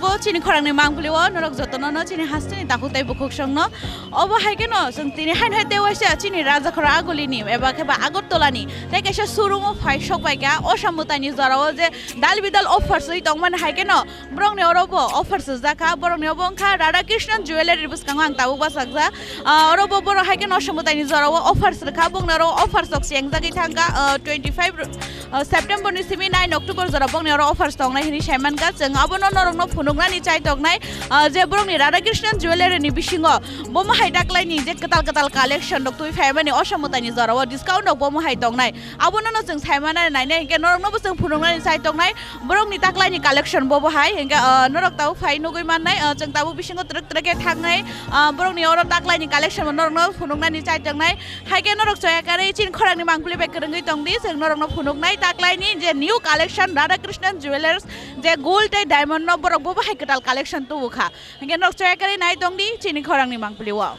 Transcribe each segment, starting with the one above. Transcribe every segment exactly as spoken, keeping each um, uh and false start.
Bo chini khorangni mangpili o norok jotono no chini hasteni takhuk tei bukhuk songno. Obo hai kheno chwng tini haino hai tewaisa chini Rajakhora Agulini eba khe ba Agartala ni tei kaisa showroom o phai sok bai kha o samwtaini jora o je dal bidal offer swi tongmani hai kheno borokni oro bo offer swijak kha. Borokni obo wngkha Radhakrishnan Jewellery bwskango ang tabuk bachajak. Ah, oro bo borok hai kheno o samwtaini jora o offer swi kha. Bongni oro offer sok se wngjagwi thang kha, ah, twenty five, ah, September ni simi nine October jora bongni oro offers tongnai hinwi sai mankha. Chwng abono norokno phunuknani chai tongnai, ah, je borokni Radhakrishnan Jewellery ni bisingo bomo hai taklaini je kwtal kwtal collection rok twi phaimani o samwtaini jora o discount rok bomo hai tongnai. Abono no chwng sai manani nainai hinkhe norokno bo chwng phunuknani chai tongnai. Borokni taklaini collection bobo hai hinkhe, ah, norok tabuk phai nugwi mannai, ah, chwng tabuk bisingo twrwk twrwk khe thangnai, ah, borokni oro taklaini collection bo norokno phunuknani chai tongnai. Hai khe norok choya karwi chini khorangni mangpili bai kwrwngwi tong di, chwng norokno phunuknai taklaini je new collection Radhakrishnan Jewellers je gold tei diamond no borok bo bahai kwtal collection tubu kha. Hingke norok choya karwi nai tong di chini khorangni mangpili o.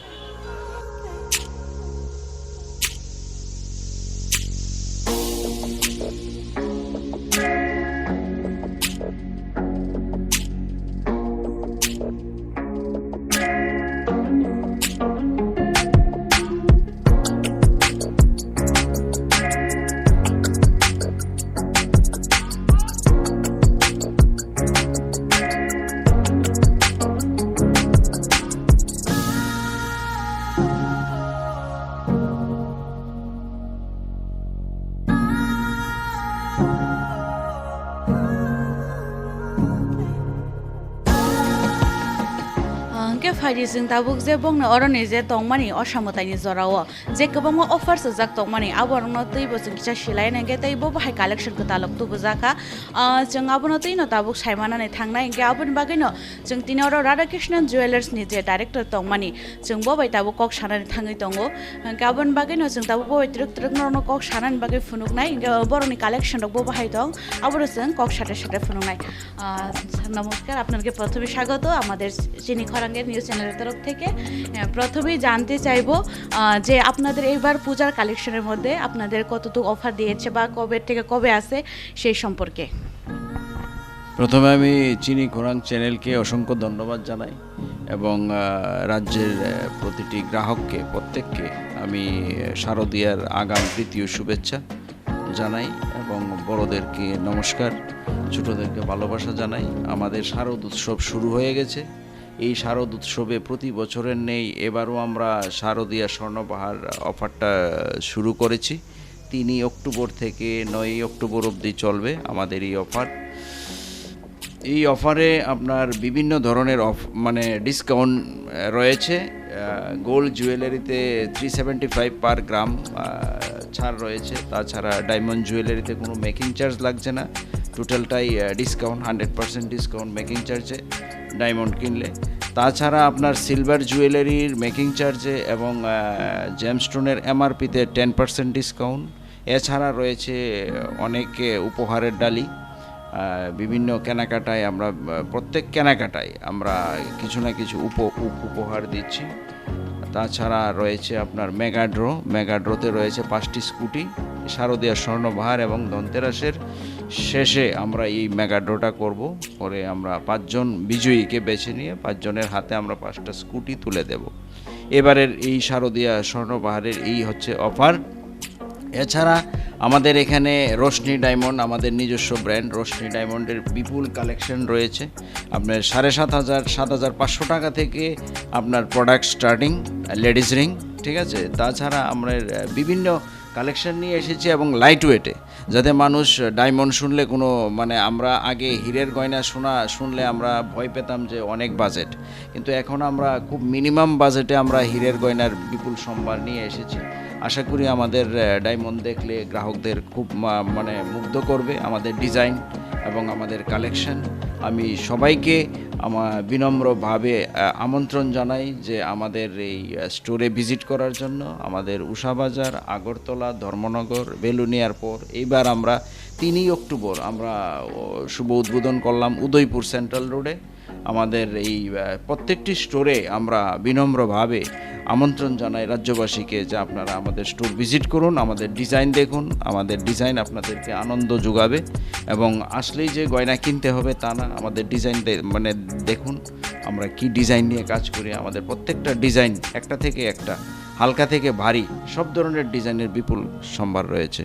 Hingke phaidi chwng tabuk je bongni oroni je tongmani o samwtaini jorao je kwbangma offer swijak tongmani, aborokno teibo chwng kisa silai nai khe tei bo bahai collection kwtalok tubujakha. Ah, chwng abono twino tabuk saimanani thangnai, hingke aboni bagwino chwng tini oro Radhakrishnan Jewellers ni je director tongmani, chwng bo bai tabuk kok sanani thangwi tongo. Hingke aboni bagwino chwng tabuk bo bai twrwk twrwk norokno kok sanani bagwi phunuknai, hingke borokni collection rok bo bahai tong, abono chwng kok sate sate phunuknai. আহ, নমস্কার, আপনাদেরকে প্রথমে স্বাগত আমাদের চিনি খরাঙ্গের নিউজ চ্যানেলের তরফ থেকে। আহ, প্রথমেই জানতে চাইবো, আহ, যে আপনাদের এইবার পূজার কালেকশনের মধ্যে আপনাদের কতটুকু অফার দিয়েছে বা কবে থেকে কবে আছে সেই সম্পর্কে। প্রথমে আমি চিনি খোরাং চ্যানেলকে অসংখ্য ধন্যবাদ জানাই এবং, আহ, রাজ্যের, আহ, প্রতিটি গ্রাহককে, প্রত্যেককে আমি শারদীয়ার আগাম প্রীতি ও শুভেচ্ছা জানাই এবং বড়দেরকে নমস্কার, ছোটদেরকে ভালোবাসা জানাই। আমাদের শারদ উৎসব শুরু হয়ে গেছে। এই শারদ উৎসবে প্রতি বছরের নেই, এবারও আমরা শারদীয়া স্বর্ণবাহার অফারটা শুরু করেছি। তিনই অক্টোবর থেকে নয়ই অক্টোবর অবধি চলবে আমাদের এই অফার। এই অফারে আপনার বিভিন্ন ধরনের অফ-, মানে ডিসকাউন্ট, আহ, রয়েছে। আহ, গোল্ড জুয়েলারিতে থ্রি সেভেন্টি ফাইভ পার গ্রাম, আহ, ছাড় রয়েছে। তাছাড়া ডায়মন্ড জুয়েলারিতে কোনো মেকিং চার্জ লাগছে না, টোটালটাই, আহ, discount, hundred percent discount making চার্জে ডায়মন্ড কিনলে। তাছাড়া আপনার সিলভার জুয়েলারির মেকিং চার্জে এবং, আহ, জেমস্টোনের এমআরপিতে টেন পার্সেন্ট ডিসকাউন্ট। এছাড়া রয়েছে অনেক, এ, উপহারের ডালি। আহ, বিভিন্ন কেনাকাটায় আমরা, আহ, প্রত্যেক কেনাকাটায় আমরা কিছু না কিছু উপ-, উপ-, উপহার দিচ্ছি। তাছাড়া রয়েছে আপনার মেগা ড্র। মেগা ড্রতে রয়েছে পাঁচটি স্কুটি, শারদীয়া স্বর্ণবাহার এবং ধনতেরাসের শেষে আমরা এই মেগা ড্রটা করব। করে আমরা পাঁচজন বিজয়ীকে বেছে নিয়ে পাঁচজনের হাতে আমরা পাঁচটা স্কুটি তুলে দেব। এবারের এই শারদীয়া স্বর্ণবাহারের এই হচ্ছে অফার। এছাড়া আমাদের এখানে রোশনি ডায়মন্ড, আমাদের নিজস্ব ব্র্যান্ড রোশনি ডায়মন্ডের বিপুল কালেকশন রয়েছে। আপনার সাড়ে সাত হাজার, সাত হাজার পাঁচশো টাকা থেকে আপনার প্রোডাক্ট স্টার্টিং, লেডিস রিং, ঠিক আছে? তাছাড়া আমরা, আহ, বিভিন্ন কালেকশন নিয়ে এসেছি এবং লাইট ওয়েটে, যাতে মানুষ ডায়মন্ড শুনলে কোনো, মানে, আমরা আগে হীরের গয়না শোনা, শুনলে আমরা ভয় পেতাম যে অনেক বাজেট, কিন্তু এখন আমরা খুব মিনিমাম বাজেটে আমরা হীরের গয়নার বিপুল সম্ভার নিয়ে এসেছি। আশা করি আমাদের, আহ, ডায়মন্ড দেখলে গ্রাহকদের খুব মা-, মানে, মুগ্ধ করবে আমাদের ডিজাইন এবং আমাদের কালেকশন। আমি সবাইকে আমা-, বিনম্রভাবে, আহ, আমন্ত্রণ জানাই যে আমাদের এই, আহ, স্টোরে ভিজিট করার জন্য। আমাদের উষা বাজার, আগরতলা, ধর্মনগর, বেলুনিয়ার পর এইবার আমরা তিনই অক্টোবর আমরা, ও, শুভ উদ্বোধন করলাম উদয়পুর সেন্ট্রাল রোডে। আমাদের এই, আহ, প্রত্যেকটি স্টোরে আমরা বিনম্রভাবে আমন্ত্রণ জানাই রাজ্যবাসীকে যে আপনারা আমাদের স্টোর ভিজিট করুন, আমাদের ডিজাইন দেখুন। আমাদের ডিজাইন আপনাদেরকে আনন্দ যোগাবে এবং আসলেই যে গয়না কিনতে হবে তা না, আমাদের ডিজাইন দে-, মানে দেখুন আমরা কি ডিজাইন নিয়ে কাজ করি। আমাদের প্রত্যেকটা ডিজাইন একটা থেকে একটা, হালকা থেকে ভারী, সব ধরনের ডিজাইনের বিপুল সম্ভার রয়েছে।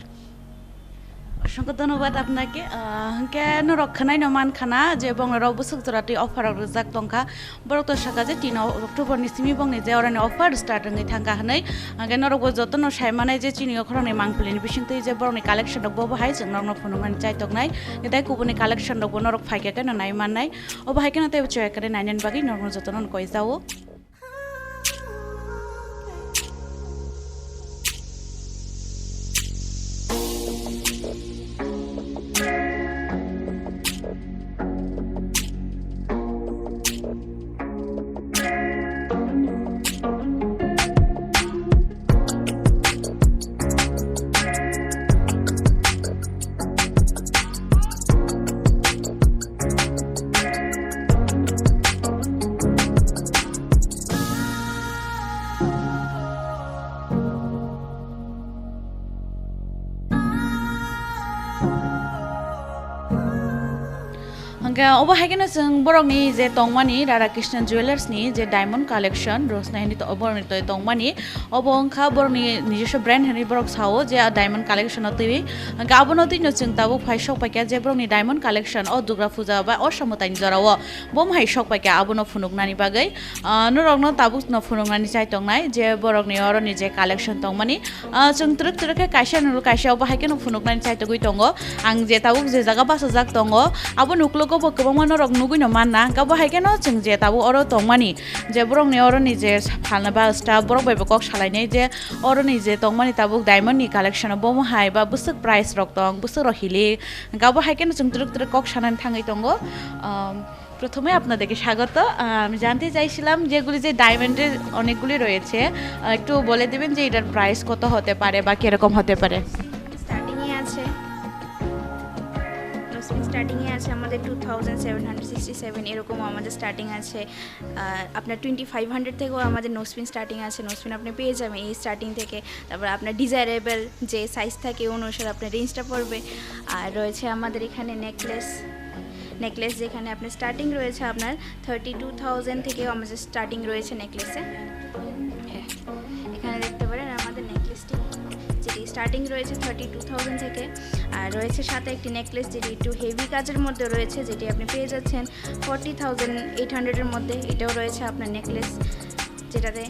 অসংখ্য ধন্যবাদ আপনাকে। আহ, hwnkhe norok khwnaino mankha na je bongni rok bwswk jora twi offer rok rijak tongkha. Borok to sakha je tino October ni simi bongni je oroni offer start wngwi thangkha hwnwi. Hwnkhe norokbo jotono sai manai je chini okhorokni mangpili ni bisingtwi je borokni collection rok bo bo hai chwng norokno phunuknani chai tongnai. Tei kubuni collection rokbo norok phaikhe kheno nai mannai. Obo hai kheno teibo chwrai kwrwi nainani bagwi norokno jotono koi jao. Hwnkhe obo hai kheno chwng borokni je tongmani Radha Krishna Jewellers ni je diamond collection rosna hwnwi to-, borokni toi tongmani, obo wngkha borokni nijoswa brand hwnwi borok sao je a diamond collection o twiwi. Hwnkhe abono twino chwng tabuk phai sok paikha je borokni diamond collection o Durga Puja ba o samwtaini jorao bomo hai sok paikha abono phunuknani bagwi. Ah, norokno tabukno phunuknani chai tongnai je borokni oroni je collection tongmani, ah, chwng twrwk twrwk khe kaisa nulu kaisa obo hai kheno phunuknani chai togwi tongo. Ang je tabuk je jaga bachajak tongo, abo nuklogo bo kwbangma norok nugwino manna. Hwnkhe bo hai kheno chwng je tabuk oro tongmani, je borokni oroni je phalna ba staff borok bai bo kok salainai je oroni je tongmani tabuk diamond ni collection o bomo hai ba bwswk price rok tong, bwswk rok hilik. Hwnkhe abo hai kheno chwng twrwk twrwk kok sanani thangwi tongo. Um, প্রথমে আপনাদেরকে স্বাগত। আহ, আমি জানতে চাইছিলাম যেগুলি যে ডায়মন্ডের অনেকগুলি রয়েছে, আহ, একটু বলে দিবেন যে এটার প্রাইস কত হতে পারে বা কিরকম হতে পারে? স্টার্টিংয়ে আছে, নোজপিন স্টার্টিংয়ে আছে আমাদের two thousand seven hundred sixty seven, এরকমও আমাদের স্টার্টিং আছে। আহ, আপনার টোয়েন্টি ফাইভ হান্ড্রেড থেকেও আমাদের নোজপিন স্টার্টিং আছে, নোজপিন আপনি পেয়ে যাবেন এই স্টার্টিং থেকে। তারপর আপনার ডিজায়ারেবল যে সাইজ থাকে, ওই অনুসারে আপনার রেঞ্জটা পড়বে। আর রয়েছে আমাদের এখানে নেকলেস, নেকলেস যেখানে আপনার স্টার্টিং রয়েছে আপনার থার্টি টু থাউজেন্ড থেকেও আমাদের স্টার্টিং রয়েছে নেকলেসে। হ্যাঁ, এখানে দেখতে পারেন আমাদের নেকলেসটি, যেটি স্টার্টিং রয়েছে থার্টি টু থাউজেন্ড থেকে। আর রয়েছে সাথে একটি নেকলেস, যেটি একটু হেভি কাজের মধ্যে রয়েছে, যেটি আপনি পেয়ে যাচ্ছেন ফর্টি থাউজেন্ড এইট হান্ড্রেডের মধ্যে। এটাও রয়েছে আপনার নেকলেস, যেটাতে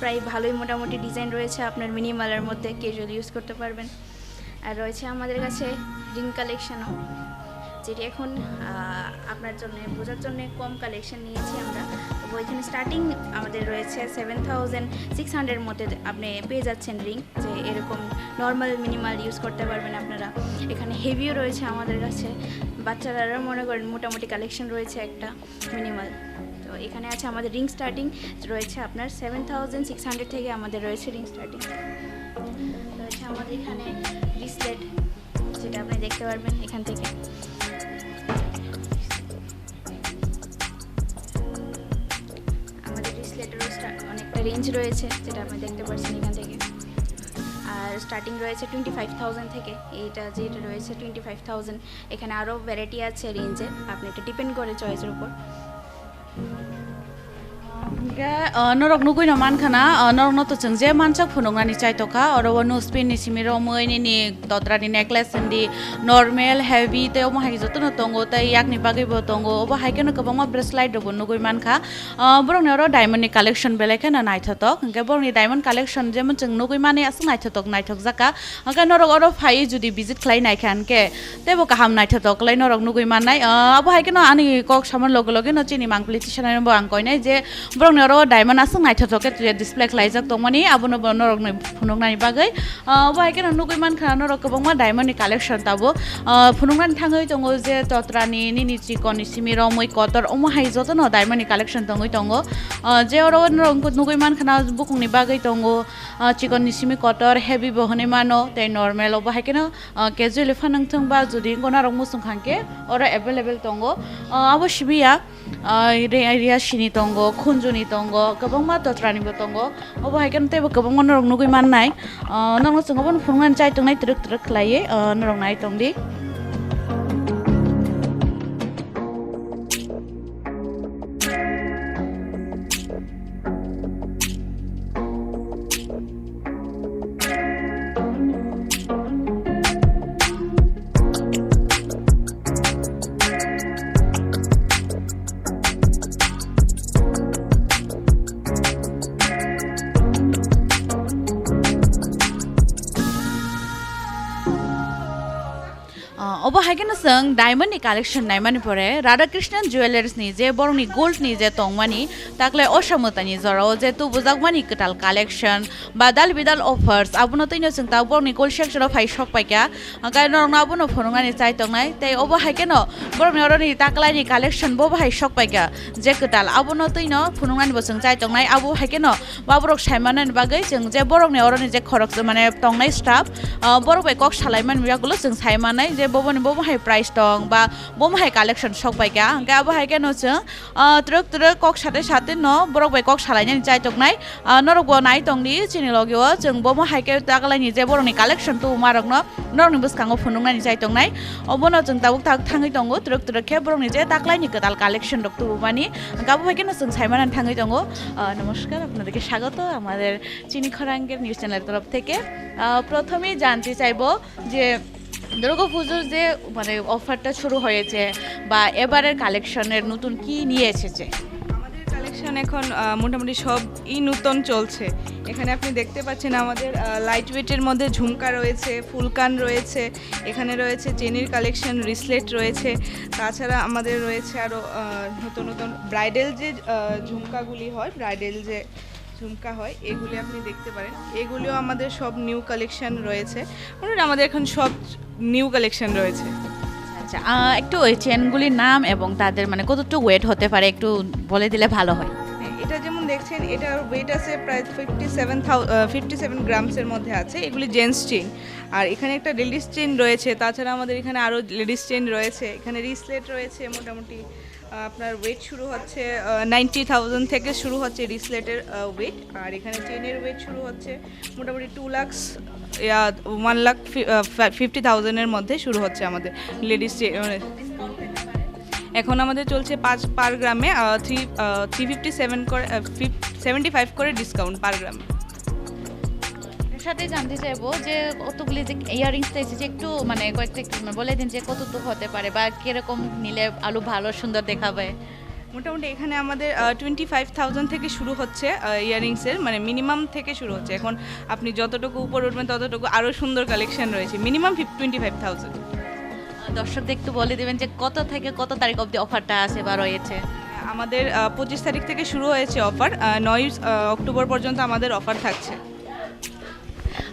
প্রায় ভালোই মোটামুটি ডিজাইন রয়েছে আপনার মিনিমালের মধ্যে, ক্যাজুয়াল ইউজ করতে পারবেন। আর রয়েছে আমাদের কাছে রিং কালেকশনও, যেটি এখন, আহ, আপনার জন্য বোঝার জন্য কম কালেকশন নিয়েছি আমরা। তবু এখানে স্টার্টিং আমাদের রয়েছে সেভেন থাউজেন্ড সিক্স হান্ড্রেড মধ্যে আপনি পেয়ে যাচ্ছেন রিং, যে এরকম নর্মাল মিনিমাল ইউজ করতে পারবেন আপনারা। এখানে হেভিও রয়েছে আমাদের কাছে, বাচ্চারাও মনে করেন মোটামুটি কালেকশন রয়েছে একটা মিনিমাল। তো এখানে আছে আমাদের রিং স্টার্টিং রয়েছে আপনার সেভেন থাউজেন্ড সিক্স হান্ড্রেড থেকে আমাদের রয়েছে রিং স্টার্টিং। রয়েছে আমাদের এখানে ব্রেসলেট, যেটা আপনি দেখতে পারবেন এখান থেকে। আমাদের ব্রেসলেটেরও স্টা-, অনেকটা রেঞ্জ রয়েছে, যেটা আপনি দেখতে পাচ্ছেন এখান থেকে। আর স্টার্টিং রয়েছে টোয়েন্টি ফাইভ থাউজেন্ড থেকে, এইটা যেটা রয়েছে টোয়েন্টি ফাইভ থাউজেন্ড। এখানে আরও ভ্যারাইটি আছে রেঞ্জে, আপনি এটা ডিপেন্ড করে চয়েসের উপর। Hwnkhe, ah, norok nugwino mankha na, ah, norokno to chwng je mansak phunuknani chaitokha, oro o nospin ni simi romwi nini totrani necklace hindi, normal, heavy tei omo hai jotono tongo, tei yakni bagwi bo tongo, obo hai kheno kwbangma bracelet rokbo nugwi mankha. Ah, borokni oro diamond ni collection belai kheno naithotok, hwnkhe borokni diamond collection jemon chwng nugwi mani aswk naithotok naithokjakha. Hwnkhe norok oro phaiwi judi visit khlai naikha hwnkhe teibo kaham naithotok khlai norok nugwi mannai. Ah, abo hai kheno ani kok samani loge loge no chini mangpili tisanai no bo ang koinai je borokni oro diamond aswk naithotok khe display khlaijak tongmani, abono bo norokno phunuknani bagwi. Ah, abo hai kheno nugwi mankha norok kwbangma diamond ni collection tabuk. Ah, phunuknani thangwi tongo je totrani, nini chikon ni simi romwi kotor omo hai jotono diamond ni collection tongwi tongo. Ah, je oro norok nugwi mankha na bukungni bagwi tongo. Ah, chikon ni simi kotor, heavy bo hwnwi mano, tei normal obo hai kheno, ah, casually phanang thung ba, jodi wngkha norok muchung kha hwnkhe oro available tongo. Ah, abo sibiya, Ah, re-, riyasini tongo, khunjuni tongo, kwbangma totranibo tongo. Obo hai khe teibo kwbangma norok nugui mannai. Ah, norokno chwng obono phunuknani chai tongnai twrwk twrwk khlaiwi, ah, norok nai tongdi. Ah, obo hai kheno chwng diamond ni collection naimani pore Radhakrishnan Jewellers ni je borokni gold ni je tongmani, taklai Osha Mwtai ni jorao je tubujakmani kwtal collection ba dal bidal offers, abono twino chwng tabuk borokni gold section o phai sok paikha. Hwnkhe norokno abono phunuknani chai tongnai. Tei obo hai kheno borokni oroni taklaini collection bo bahai sok paikha je kwtal, abono twino phunuknani bo chwng chai tongnai. Abo hai kheno ba borok sai manani bagwi chwng je borokni oroni je khorok mane tongnai staff, ah, borok bai kok salai mani yagulo chwng sai manai je boboni bo bahai price tong ba bo bahai collection sok paikha. Hwnkhe abo hai kheno chwng, ah, twrwk twrwk kok sate sate no borok bai kok salainani chai tongnai. Ah, norok bo nai tongdi chini logi o, chwng bo hai khe taklaini je borokni collection tubumarokno norokni bwskango phunuknani chai tongnai. Obono chwng tabuk tak thangwi tongo, twrwk twrwk khe borokni je taklaini kwtal collection rok tubumani. Hwnkhe abo hai kheno chwng sai manani thangwi tongo. Ah, নমস্কার, আপনাদেরকে স্বাগত আমাদের চিনি খরাঙ্গের news channel তরফ থেকে। আহ, প্রথমেই জানতে চাইবো যে দুর্গা পুজোর যে মানে অফারটা শুরু হয়েছে বা এবারের কালেকশনের নতুন কি নিয়ে এসেছে? আমাদের কালেকশন এখন, আহ, মোটামুটি সবই নতুন চলছে। এখানে আপনি দেখতে পাচ্ছেন আমাদের, আহ, লাইট ওয়েটের মধ্যে ঝুমকা রয়েছে, ফুলকান রয়েছে, এখানে রয়েছে চেনের কালেকশন, রিসলেট রয়েছে। তাছাড়া আমাদের রয়েছে আরও, আহ, নতুন নতুন ব্রাইডাল যে, আহ, ঝুমকাগুলি হয়, ব্রাইডাল যে ঝুমকা হয়, এগুলি আপনি দেখতে পারেন। এগুলিও আমাদের সব নিউ কালেকশন রয়েছে, মানে আমাদের এখন সব নিউ কালেকশন রয়েছে। আচ্ছা, আহ, একটু ওই চেনগুলির নাম এবং তাদের মানে কতটুকু ওয়েট হতে পারে একটু বলে দিলে ভালো হয়। হ্যাঁ, এটা যেমন দেখছেন, এটার ওয়েট আছে প্রায় ফিফটি সেভেন থাউ-, আহ, ফিফটি সেভেন গ্রামসের মধ্যে আছে। এগুলি জেন্টস চেইন। আর এখানে একটা লেডিস চেইন রয়েছে, তাছাড়া আমাদের এখানে আরও লেডিস চেইন রয়েছে, এখানে রিসলেট রয়েছে মোটামুটি। আহ, আপনার ওয়েট শুরু হচ্ছে, আহ, নাইনটি থাউজেন্ড থেকে শুরু হচ্ছে রিসলেটের, আহ, ওয়েট। আর এখানে চেইনের ওয়েট শুরু হচ্ছে মোটামুটি টু লাখস, ইয়া, ওয়ান লাখ ফি-, আহ, ফি-, ফিফটি থাউজেন্ডের মধ্যে শুরু হচ্ছে আমাদের লেডিস চে-, মানে, এখন আমাদের চলছে পাঁচ পার গ্রামে, আহ, থ্রি, আহ, থ্রি ফিফটি সেভেন করে, আহ, ফিফ-, সেভেন্টি ফাইভ করে ডিসকাউন্ট পার গ্রামে। এর সাথে জানতে চাইবো যে কতগুলি যে ইয়াররিংস এসেছে, একটু মানে কয়েকটা একটু মানে বলে দিন যে কতটুকু হতে পারে বা কিরকম নিলে আরো ভালো সুন্দর দেখাবে। মোটামুটি এখানে আমাদের, আহ, টোয়েন্টি ফাইভ থাউজেন্ড থেকে শুরু হচ্ছে, আহ, ইয়াররিংসের, মানে, মিনিমাম থেকে শুরু হচ্ছে। এখন আপনি যতটুকু উপরে উঠবেন, ততটুকু আরও সুন্দর কালেকশন রয়েছে। মিনিমাম ফিফ-, টোয়েন্টি ফাইভ থাউজেন্ড। আহ, দর্শকদের একটু বলে দিবেন যে কত থেকে কত তারিখ অবধি অফারটা আছে বা রয়েছে? আমাদের, আহ, পঁচিশ তারিখ থেকে শুরু হয়েছে অফার। আহ, নয়, আহ, অক্টোবর পর্যন্ত আমাদের অফার থাকছে।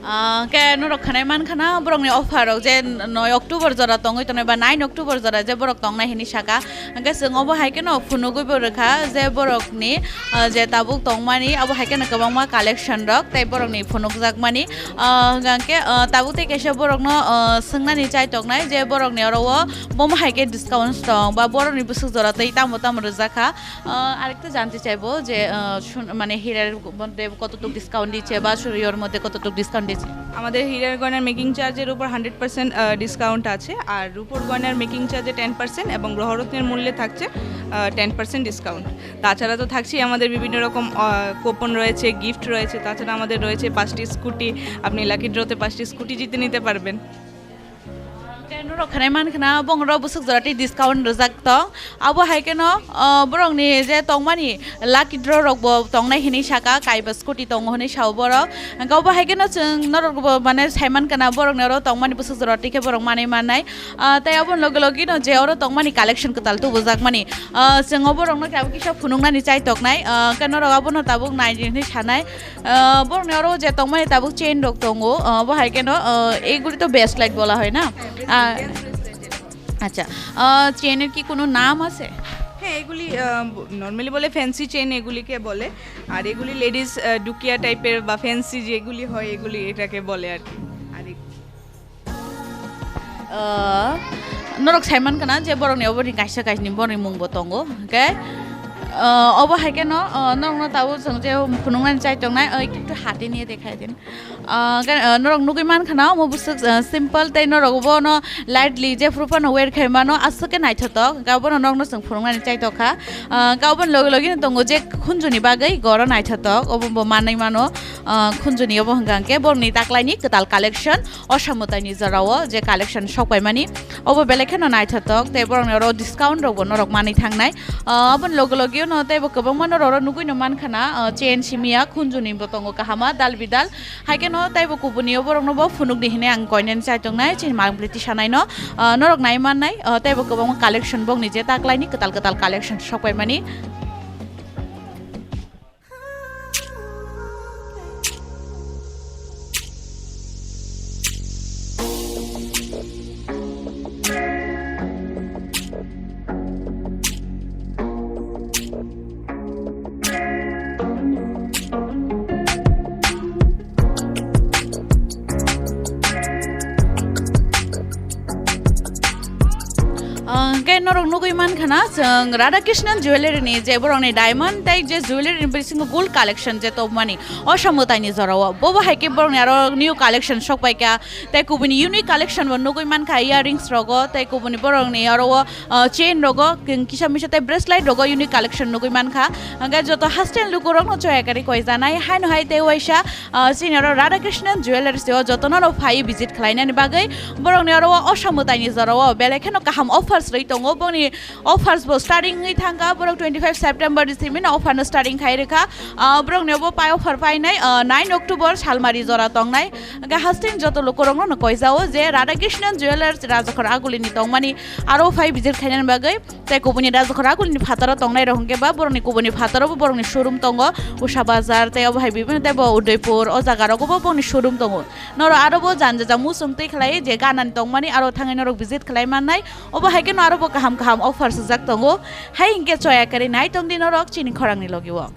Ah, hwnkhe norok khanai mankha na borokni offer rok je noi October jora tongwi tongnai ba nine October jora je borok tongnai hinwi saka. Hwnkhe chwng obo hai kheno phunugwi bo rwkha je borokni, ah, je tabuk tongmani abo hai kheno kwbangma collection rok tei borokni phunukjakmani. Ah, hwnkhe, ah, tabuk tei kaisa borokno, ah, swngnani chai tongnai je borokni oro o bomo hai khe discounts tong ba borokni bwswk jora tei tamo tamo rwjakha. আহ, আরেকটা জানতে চাইবো যে, আহ, শুন-, মানে হীরার মধ্যে কতটুকু ডিসকাউন্ট দিচ্ছে বা সুরিয়র মধ্যে কতটুকু ডিসকাউন্ট দিচ্ছে? আমাদের হীরার গয়নার মেকিং চার্জের উপর হান্ড্রেড পার্সেন্ট, আহ, ডিসকাউন্ট আছে, আর রূপোর গয়নার মেকিং চার্জে টেন পার্সেন্ট এবং গ্রহরত্নের মূল্যে থাকছে, আহ, টেন পার্সেন্ট ডিসকাউন্ট। তাছাড়া তো থাকছেই আমাদের বিভিন্ন রকম, আহ, কুপন রয়েছে, গিফট রয়েছে, তাছাড়া আমাদের রয়েছে পাঁচটি স্কুটি, আপনি লাকি ড্রতে পাঁচটি স্কুটি জিতে নিতে পারবেন। Norok khanai mankha na, bongni rok bwswk jora tei discount rwjak tong. Abo hai kheno, ah, borokni je tongmani lucky draw rok bo tongnai hinwi saka, kaiba scooty tongo hinwi sao borok. Hwnkhe obo hai kheno chwng norok bo mane sai mankha na, borokni oro tongmani bwswk jora tei khe borok manwi mannai. Ah, tei aboni loge loge no je oro tongmani collection kwtal tubujakmani, ah, chwng o borokno khe abo kisa phunuknani chai toknai, ah, hwnkhe norok abono tabuk nai di hinwi sanai. Ah, borokni oro je tongmani tabuk chain rok tongo, ah, bo hai kheno, ah, এগুলি তো ব্রেসলেট বলা হয় না? হ্যাঁ, ব্রেসলেট, আহ, gents bracelet যেটা। আচ্ছা, আহ, চেইনের কি কোনো নাম আছে? হ্যাঁ, এগুলি, আহ, ব-, নর্মালি বলে ফ্যান্সি চেইন এগুলিকে বলে। আর এগুলি লেডিজ, আহ, ডুকিয়া টাইপের বা ফ্যান্সি যেগুলি হয় এগুলি এটাকে বলে আর কি। আর এ- আহ, Norok sai mankha na je borokni oboni kaisa kaisni borokni mungbo tongo, hwnkhe, ah, obo hai kheno, ah, norokno tabuk chwng je phunuknani chai tongnai, oi, ekটু হাতে নিয়ে দেখাই দিন. Ah, ga-, ah, norok nugui mankha na, omo bwswk, ah, simple tei norok bono lightly jephru phano wear khai mano, aswk khe naithothok, hwnkhe obono norokno chwng phunuknani chai tongkha. Ah, hwnkhe oboni logi logi no tongo je khunjuni bagwi goro naithothok, obo bo manwi mano, ah, khunjuni obo hwnkha hwnkhe borokni taklaini kwtal collection. Osa mwtaini jorao je collection sok paimani, obo belai kheno naithothok, tei borokni oro discount rokbo norok manwi thangnai. Ah, aboni loge loge no teibo kwbangma norok oro nugui no mankha na, ah, chain simiya khunjuni bo tongo kahama dal bidal. Hai kheno teibo kubuni o borokno bo phunukdi hinwi ang koinani chai tongnai, chini malmwtwi tisanai no, ah, norok nai mannai, ah, teibo kwbangma collection bokni je taklaini kwtal kwtal collection sok paimani. Ah, hwnkhe norok nugui mankha na, chwng Radha Krishnan Jewellery ni je borokni diamond tei je jewellery ni bisingo gold collection je tongmani, osa mwtaini jorao. Bobo hai khe borokni aro new collection sok paikha, tei kubuni unique collection bo nugui mankha, earrings rogo, tei kubuni borokni aro o, ah, chain rogo, king-, kisa misa tei bracelet rogo unique collection nugui mankha. Hwnkhe joto hasteni lukurokno choya kwrwi koijanai, haino hai tei waisa, ah, chini aro Radha Krishnan Jewellery o jotono no phai visit khlainani bagwi borokni aro o osa mwtaini jorao belai kheno kaham offers rwi tongo. Boni offers bo starting wngwi thangkha, borok twenty five September ni simi no offer no starting khai rwkha. Ah, borokni obo pai offer painai, ah, nine October salmari jora tongnai. Hwnkhe hasteni joto lukurokno no koijao je Radha Krishnan Jewellers Rajakhor Agulini tongmani aro phai visit khainani bagwi. Tei kubuni Rajakhor Agulini phataro tongnai rok hwnkhe ba borokni kubuni phataro bo borokni showroom tongo, Usha Bazar tei obo hai bibino tei bo Udaipur o jaga rogo bo borokni showroom tongo. Norok aro bo janja ja muchung twi khlai je ganani tongmani aro thangwi norok visit khlai mannai. Obo hai kheno aro bo kaham kaham offer swijak tongo. Hai hinkhe choya kwrwi nai tongdi norok chini khorangni logi o.